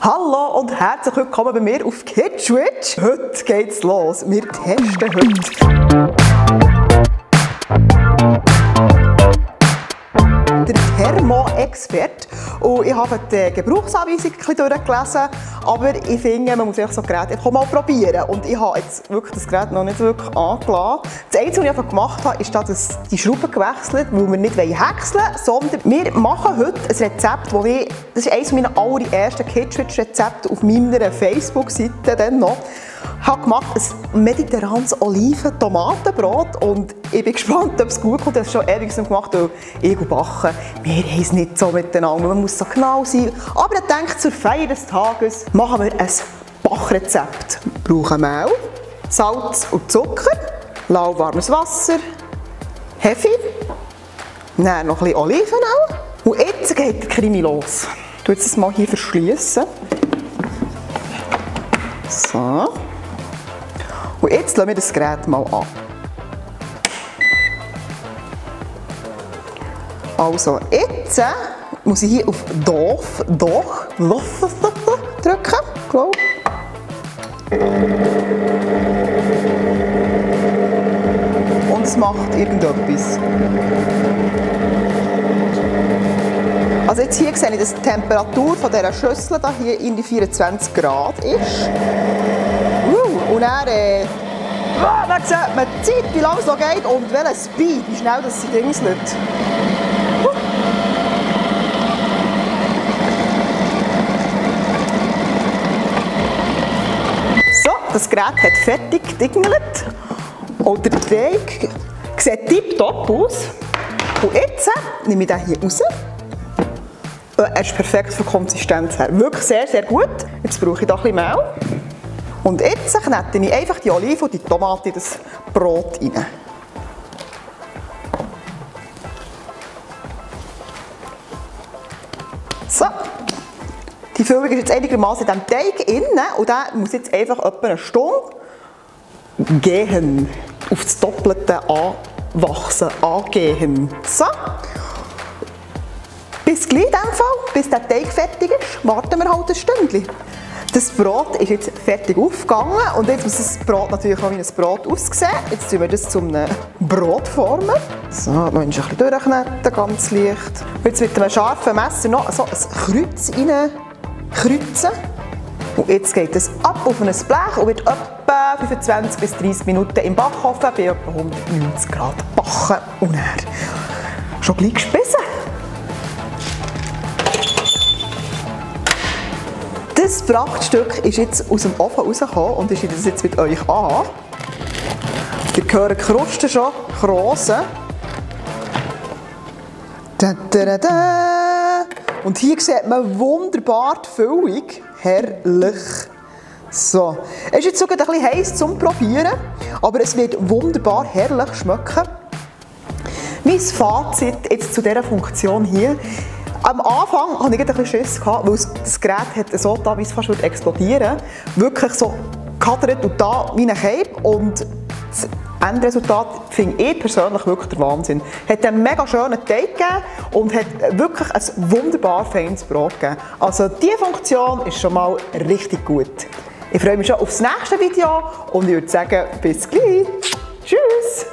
Hallo und herzlich willkommen bei mir auf Kidswitch. Heute geht's los. Wir testen heute der Thermo-Expert. Und ich habe die Gebrauchsanweisung ein bisschen durchgelesen, aber ich finde, man muss so Gerät einfach mal probieren. Und ich habe jetzt wirklich das Gerät noch nicht wirklich angelassen. Das Einzige, was ich einfach gemacht habe, ist, dass die Schrauben gewechselt, weil wir nicht häckseln wollen, sondern wir machen heute ein Rezept, das ist eines meiner allerersten Kidswitch-Rezepte auf meiner Facebook-Seite dann noch. Ich habe gemacht ein mediterranes Oliven-Tomatenbrot und ich bin gespannt, ob es gut kommt. Das ist schon ewig gemacht, weil ich und Backen, wir haben es nicht so miteinander. Man muss so genau sein. Aber ich denke, zur Feier des Tages machen wir ein Backrezept. Wir brauchen Mehl, Salz und Zucker, lauwarmes Wasser, Hefe, dann noch ein bisschen Olivenöl. Und jetzt geht der Krimi los. Ich tue jetzt das mal hier verschließen. So. Und jetzt lassen wir das Gerät mal an. Also, jetzt muss ich hier auf Doch drücken. Glaub. Und es macht irgendetwas. Also jetzt hier sehe ich, dass die Temperatur von dieser Schüssel hier in die 24 Grad ist. Und dann sieht man die Zeit, wie lange es noch geht und welcher Speed, wie schnell das sie dingselt. So, das Gerät hat fertig gedingelt. Und der Teig sieht tipptopp aus. Und jetzt nehme ich den hier raus. Er ist perfekt von der Konsistenz her. Wirklich sehr, sehr gut. Jetzt brauche ich hier ein bisschen Mehl. Und jetzt knete ich einfach die Oliven und die Tomate in das Brot rein. So. Die Füllung ist jetzt einigermaßen in diesem Teig drin und der muss jetzt einfach etwa eine Stunde gehen. Auf das Doppelte anwachsen, angehen. So. Bis gleich in dem Fall, bis der Teig fertig ist, warten wir halt ein Stündchen. Das Brot ist jetzt fertig aufgegangen und jetzt muss das Brot natürlich auch wie ein Brot aussehen. Jetzt tun wir das zu einem Brot formen. So, noch ein bisschen durchkneten, ganz leicht. Und jetzt mit einem scharfen Messer noch so ein Kreuz reinkreuzen. Und jetzt geht es ab auf ein Blech und wird etwa 25 bis 30 Minuten im Backofen bei etwa 190 Grad backen. Und dann schon gleich gespissen. Das Prachtstück ist jetzt aus dem Ofen rausgekommen und ich schaue das jetzt mit euch an. Ihr hört die Kruste schon krosen. Und hier sieht man wunderbar die Füllung. Herrlich. So. Es ist jetzt sogar ein bisschen heiß zum Probieren, aber es wird wunderbar herrlich schmecken. Mein Fazit jetzt zu dieser Funktion hier. Am Anfang hatte ich ein bisschen Schiss, weil das Gerät hat so da, wie es fast explodieren würde. Wirklich so gekadert und da wie ein Cape. Und das Endresultat finde ich persönlich wirklich der Wahnsinn. Es hat einen mega schönen Teig gegeben und hat wirklich ein wunderbar feines Brot gegeben. Also diese Funktion ist schon mal richtig gut. Ich freue mich schon auf das nächste Video und ich würde sagen, bis gleich. Tschüss!